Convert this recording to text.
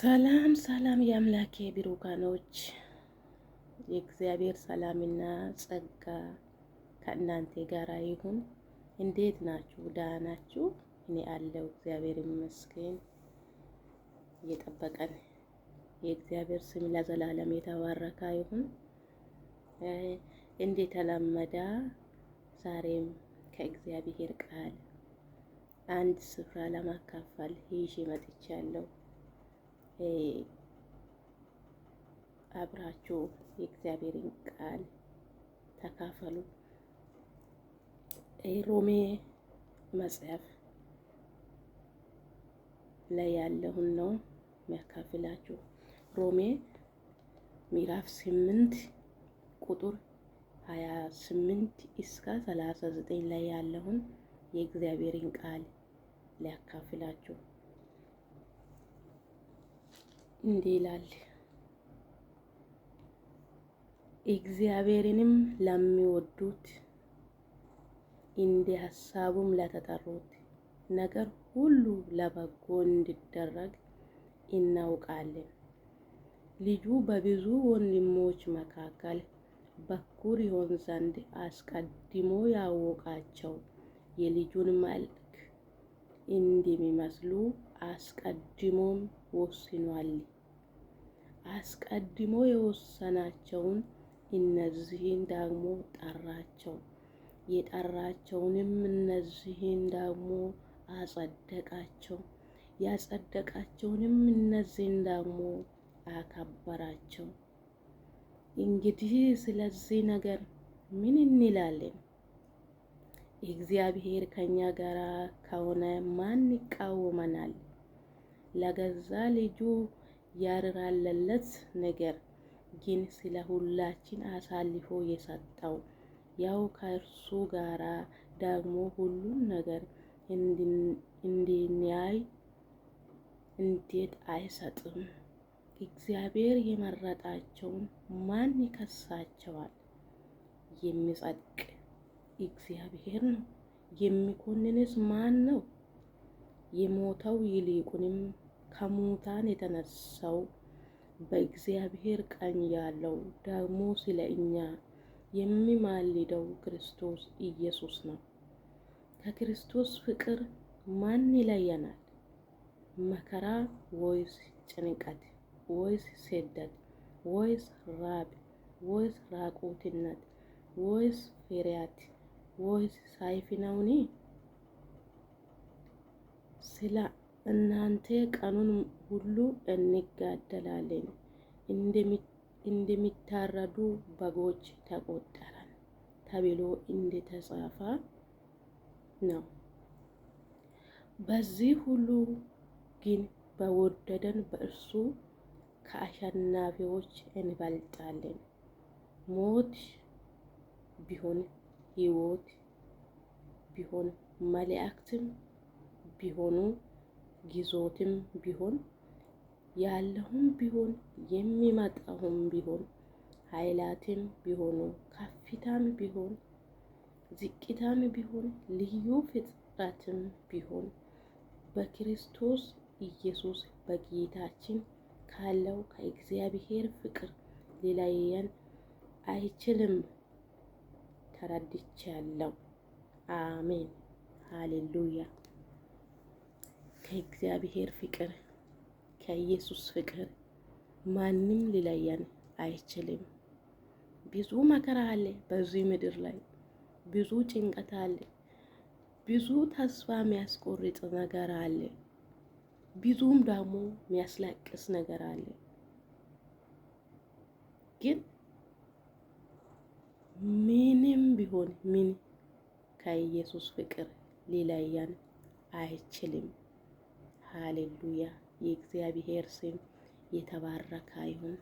ሰላም ሰላም የአምላኬ ብሩካኖች፣ የእግዚአብሔር ሰላምና ጸጋ ከእናንተ ጋር ይሁን። እንዴት ናችሁ? ደህና ናችሁ? እኔ አለው እግዚአብሔር ይመስገን እየጠበቀን የእግዚአብሔር ስም ለዘላለም የተባረከ ይሁን። እንደተለመደ ዛሬም ከእግዚአብሔር ቃል አንድ ስፍራ ለማካፈል ይዤ መጥቻለሁ። አብራችሁ የእግዚአብሔርን ቃል ተካፈሉ። ሮሜ መጽሐፍ ላይ ያለውን ነው የሚያካፍላችሁ። ሮሜ ምዕራፍ 8 ቁጥር 28 እስከ 39 ላይ ያለውን የእግዚአብሔርን ቃል ሊያካፍላችሁ እንዲህ ይላል። እግዚአብሔርንም ለሚወዱት እንደ ሐሳቡም ለተጠሩት ነገር ሁሉ ለበጎ እንዲደረግ እናውቃለን። ልጁ በብዙ ወንድሞች መካከል በኩር ይሆን ዘንድ አስቀድሞ ያወቃቸው የልጁን መልክ እንደሚመስሉ አስቀድሞም ወስኗል። አስቀድሞ የወሰናቸውን እነዚህን ደግሞ ጠራቸው፣ የጠራቸውንም እነዚህን ደግሞ አጸደቃቸው፣ ያጸደቃቸውንም እነዚህን ደግሞ አከበራቸው። እንግዲህ ስለዚህ ነገር ምን እንላለን? እግዚአብሔር ከኛ ጋር ከሆነ ማን ይቃወመናል? ለገዛ ልጁ ያራራለት ነገር ግን ስለ ሁላችን አሳልፎ የሰጠው ያው ከእርሱ ጋራ ደግሞ ሁሉን ነገር እንድናይ እንዴት አይሰጥም? እግዚአብሔር የመረጣቸውን ማን ይከሳቸዋል? የሚጸድቅ እግዚአብሔር ነው። የሚኮንንስ ማን ነው? የሞተው ይልቁንም ከሙታን የተነሳው በእግዚአብሔር ቀኝ ያለው ደግሞ ስለ እኛ የሚማልደው ክርስቶስ ኢየሱስ ነው። ከክርስቶስ ፍቅር ማን ይለየናል? መከራ ወይስ ጭንቀት ወይስ ስደት ወይስ ራብ ወይስ ራቁትነት ወይስ ፍርሃት ወይስ ሰይፍ ነውን? ስለ እናንተ ቀኑን ሁሉ እንጋደላለን፣ እንደሚታረዱ በጎች ተቆጠረን ተብሎ እንደተጻፈ ነው። በዚህ ሁሉ ግን በወደደን በእርሱ ከአሸናፊዎች እንበልጣለን። ሞት ቢሆን ሕይወት ቢሆን መላእክትም ቢሆኑ ግዞትም ቢሆን ያለሁም ቢሆን የሚመጣውም ቢሆን ኃይላትም ቢሆኑ ከፍታም ቢሆን ዝቅታም ቢሆን ልዩ ፍጥረትም ቢሆን በክርስቶስ ኢየሱስ በጌታችን ካለው ከእግዚአብሔር ፍቅር ሊለየን አይችልም ተረድቻለሁ። አሜን። ሃሌሉያ። ከእግዚአብሔር ፍቅር ከኢየሱስ ፍቅር ማንም ሊለየን አይችልም። ብዙ መከራ አለ በዚህ ምድር ላይ፣ ብዙ ጭንቀት አለ፣ ብዙ ተስፋ የሚያስቆርጥ ነገር አለ፣ ብዙም ደግሞ የሚያስለቅስ ነገር አለ። ግን ምንም ቢሆን ምን ከኢየሱስ ፍቅር ሊለየን አይችልም። ሃሌሉያ። የእግዚአብሔር ስም የተባረከ ይሁን።